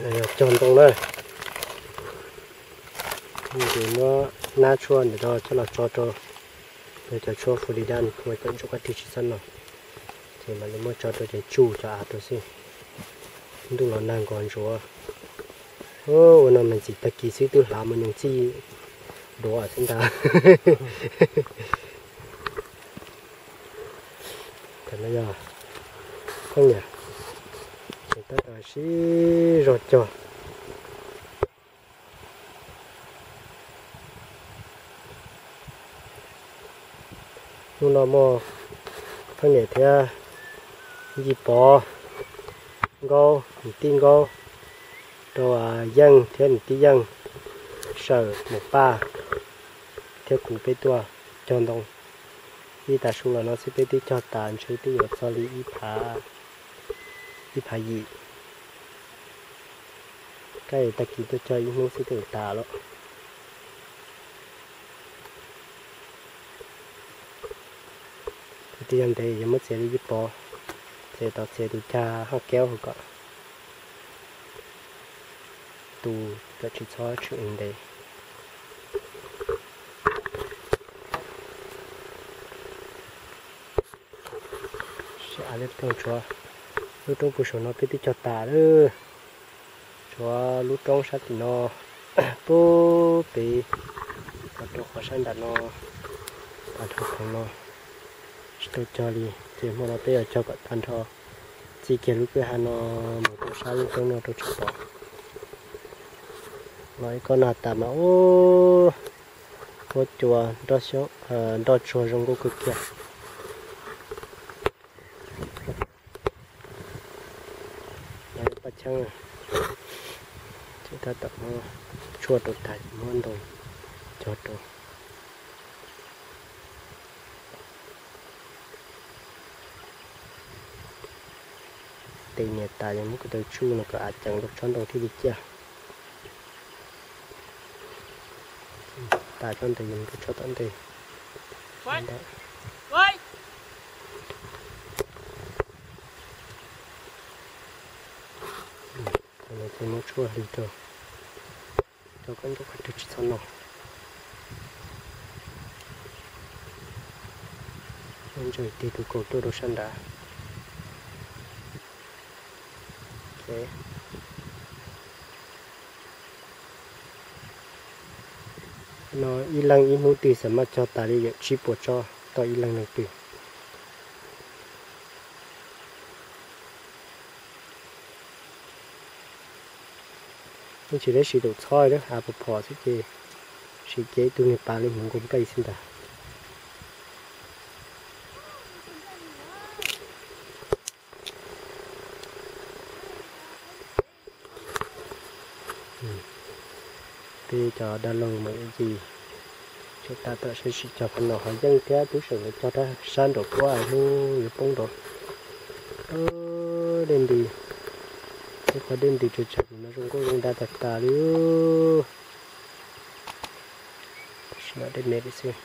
Cog ntoo na, ces muab nab tshuaj ntawm no coj los tso rau cov tshuaj Florida ua kom ntsuag qab twg tsis txhob noj, ces mam li muab tso rau ces tsuj cov av rau xwb. Ntuj los nag nkaus ntsuav. Ua no me ntsis tag kis xwb twb hlav mus nyoos txij duav xwb ntag. Tam no yog pheej niam ces tab tom sib zog cog. Hnub no muaj pheej niam thiab Yij Pov, Nkaub, niam tij Nkaub, rau Yeej thiab niam tij Yeej, Sawm, Mus Paj thiab kuv peb tuaj cog ntoo. Ib tav su los no xwb peb twb cog tas ntshe twb yuav txog li ib phav yim. Kab tag kis tuaj cog ib hnub xwb twb tas lawm. Tus twg yog ntev yuav muab txiav li Yij Pov, txiav tau txiav tus cag haj kaub hauv kom tus kom tsis txhob tshwm ntev. Sib av liab ploog tshuav lub roob puag saum no peb twb cog tas lawm. Tshuav lub roob sab tim no pub pem, rau qhov sab nram no, pas rau khoom no tsis tau cog li, ces hmo no peb yuav cog kom tag nrho, txij kiag lub kwj ha no mus rau sab lub roob no rau tsis pom. Los ib kob nag tas mas ub, huab cua nroj tsuag zoo nkauj kawg kiag. Paj cheeb ces tab tom muab tshuaj rau tas ces muab ntoo cog rau. Tes niam tas yog muab ko taw tsuj no kom av ceev rau tsob ntoo thiaj li ciaj. Tas tsob ntoo yog rau tsob tom ntej. Muab tshuaj hli rau, rau koj ntsuag qab twg tsis txhob noj. Ntsaws tig tus kaus tuaj rau sab nrad. No ib leeg ib hnub twg xam maj cog tas li yam tsib puas tsob tau ib leeg leej twg. Yeej tsis deb siv tus txhob, av phom phom xwb ces siv kiag ib tug niag pas li hmoov nkaus nplej xwb ntag. Peb cov dab laug mas ib ntsis tseem tab tom sib cog qhov no, ho Yeej thiab Tub Seem lawv cog rau sab nraum puab hnub yuav poob nraud. Dej ntws, ib qhov dej ntws tsawg tsawg no zoo nkauj zoo nraug tag tas li. Tab sis no dej me li xwb.